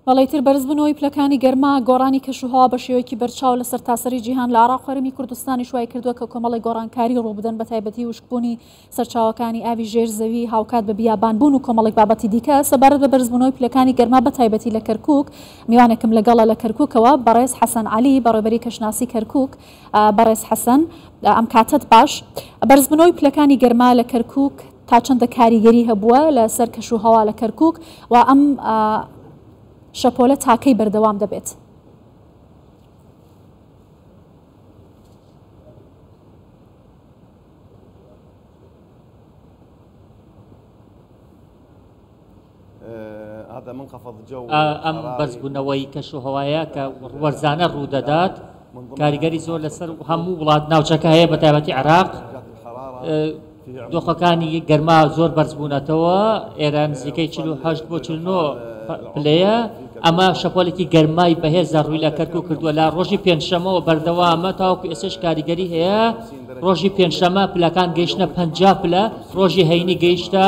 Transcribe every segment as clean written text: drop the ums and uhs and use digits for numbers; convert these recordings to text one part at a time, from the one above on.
بەڵێ تر بەرزبوونەوەی پلەکانی گەرما، گۆڕانی کەشوهەوا بە شێوەیەکی بەرچاو لە سەرتاسەری جیهان لە عێراق و هەرێمی کوردستانیش وای کردووە کە کۆمەڵێک گۆڕانکاری ڕووبدەن بەتایبەتی وشکبوونی سەرچاوەکانی ئاوی ژێر زەوی هاوکات بە بیابانبوون و کۆمەڵێک بابەتی دیکە سەبارەت بە بەرزبوونەوەی پلەکانی گەرما بەتایبەتی لە کەرکووک میوانێکم لەگەڵە لە کەرکووکەوە بەڕێز حەسەن عەلی بەڕێوەبەری کەشناسی کەرکووک بەڕێز حەسەن ئەم کاتەت باش بەرزبوونەوەی پلەکانی گەرما لە کەرکووک تا چەندە کاریگەری هەبووە لە سەر کەش و هەوا لە کەرکووک و ئەم شەپۆلە تاکەی بەردەوام دەبێت؟ ئەم بەرزبوونەوەی کەشوهەوایە کە وەرزانە ڕوودەدات کاریگەری زۆر لەسەر هەموو وڵات ناوچەکە هەیە بە تایبەتی عێراق دۆخەکانی گەرما زۆر بەرزبوونەتەوە ئێرە نزیکەی 48 بۆ 49 پلەیە ئەمە شەپۆلێکی گەرمای بەهێزە ڕووی لە کەرکوک کردووە لە ڕۆژی پێنجشەمەوە بەردەوامە تاوەکو ئێستش کاریگەری هەیە ڕۆژی پێنجشەمە پلەکان گەیشتە 50 پلە ڕۆژی هەینی گەیشتە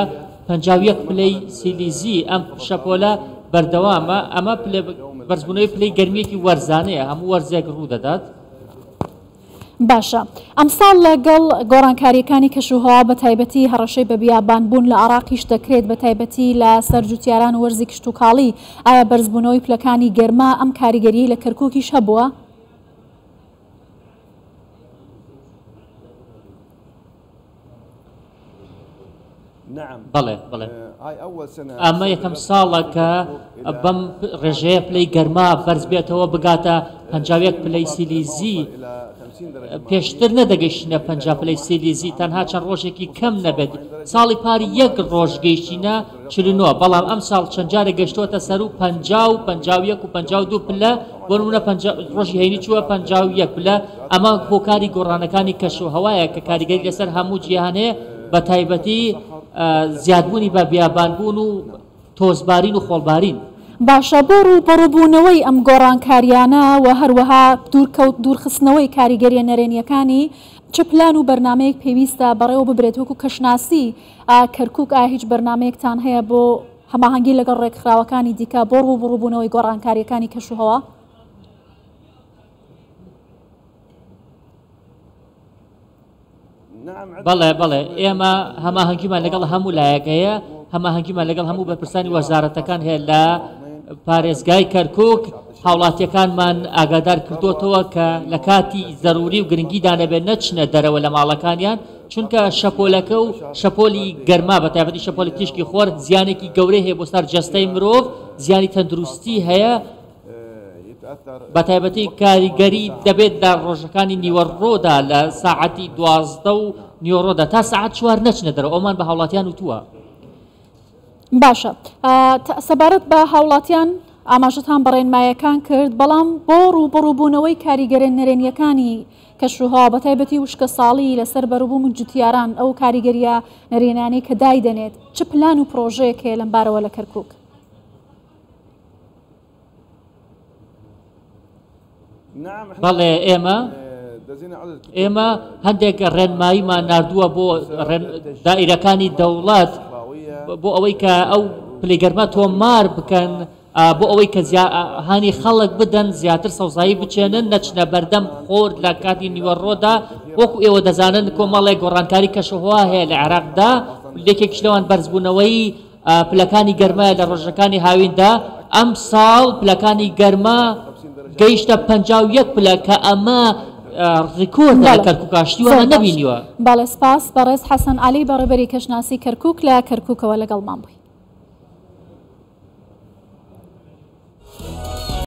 51 پلەی سیلیزی ئەم شەپۆلە بەردەوامە ئەمە بەرزبوونەوەی پلەی گەرمیەکی وەرزانەیە هەموو وەرزێک ڕوو دەدات. باشە ئەمساڵ لەگەڵ گۆڕانکارییەکانی کەشوهەوا بەتایبەتی هەڕەشەی بە بیابانبوون لە عێراقیش دەکرێت بەتایبەتی لە سەر جوتیاران و وەرزی کشتوکاڵی، ئایا بەرزبوونەوەی پلەکانی گەرما ئەم کاریگەرییەی لە کەرکوکیش هەبووە؟ بەڵێ بەڵێ ئەمە یەکەم ساڵە کە بەم ڕێژەیە پلەی گەرما بەرز بێتەوە بگاتە 51 پلەی سیلیزی پێشتر نەدەگەیشتینە 50 پلەی سیلیزی تەنها چەند ڕۆژێکی کەم نەبێت ساڵی پار یەک ڕۆژ گەیشتینە 49 بەڵام ئەم ساڵ چەند جارێک گەشتووەتە سەر و 50 و 51 و 52 پلە بۆ نمونە ڕۆژی هەینی چووە 51 پلە ئەمە هۆکاری گۆڕانەکانی کەش و هەوایە کە کاریگەری لەسەر هەموو جیهان هەیە بە تایبەتی زیادبوونی بە بیابانبوون و تۆزبارین و خۆڵبارین. باشە بۆ ڕووبەڕووبوونەوەی ئەم گۆڕانکارییانە و هەروەها دوورخستنەوەی کاریگەرییە نەرێنییەکانی چ پلان و بەرنامەیەک پێویستە بەڕێوە ببرێت وەکو کەشناسی کەرکوک ئایا هیچ بەرنامەیەکتان هەیە بۆ هەماهەنگی لەگەڵ ڕێکخراوەکانی دیکە بۆ ڕووبەڕووبوونەوەی گۆڕانکارییەکانی کەشوهەوا؟ بەڵێ بەڵێ ئێمە هەماهەنگیمان لەگەڵ هەموو لایەک هەیە هەماهەنگیمان لەگەڵ هەموو بەرپرسانی وەزارەتەکان هەیە لە پارێزگای کەرکک هاوڵاتیەکانمان ئاگادار کردوتەوە کە لە کاتی زەروری و گرنگیدا نەبێت نەچنە دەرەوە لە ماڵەکانیان چونکە شەپۆلەکە و شەپۆلی گەرما بە تایبەتی شەپۆلی تیشکی خۆر زیانێکی گەورەی هەیە بۆ سەر جەستەی مرۆڤ زیانی تەندروستی هەیە بەتایبەتی کاریگەری دەبێت لە ڕۆژەکانی نیوەڕۆدا لە ساعەتی 12 و نیوەڕۆدا تا ساعەت چوار نەچنە دەرەوە ئەومان بە هاوڵاتیان وتووە. باشە سەبارەت بە هاوڵاتیان ئاماژەتان بە ڕێنمایەکان کرد بەڵام بۆ ڕووبەڕووبوونەوەی کاریگەرە نەرێنیەکانی کەشوهەوا بەتایبەتی وشکەساڵی لەسەر بەروبووم و جوتیاران ئەو کاریگەریە نەرێنیانەی کە دایدەنێت چ پلان و پرۆژەیەک هەیە لەمبارەوە لە کەرکوک؟ بەڵێ ئێمە ئێمە هەندێک ڕێنماییمان نردووە بۆ دائیرەکانی دەوڵەت بۆ ئەوەی کە ئەو پلەی گەرما تۆمار بکەن بۆ ئەوەی کە هانی خەڵک بدەن زیاتر سەوزایی بچێنن نەچنە بەردەم خۆر لە کاتی نیوەڕۆدا وەکو ئێوە دەزانن کۆمەڵێک گۆڕانکاری کەشوهوا هەیە لە عێراقدا یەکێکیش لەوان بەرزبوونەوەی پلەکانی گەرمایە لە ڕۆژەکانی هاویندا، ئەمساڵ پلەکانی گەرما گەیشتە 51 پلە کە ئەمە ڕیکۆردە لە بەڵێ کەرکوکا شتی زۆر وامان باش نەبینیوە. بەڵێ سپاس بەڕێز حەسەن عەلی بەڕێوبەری کەشناسی کەرکوک لە کەرکوکەوە لەگەڵمان بووی.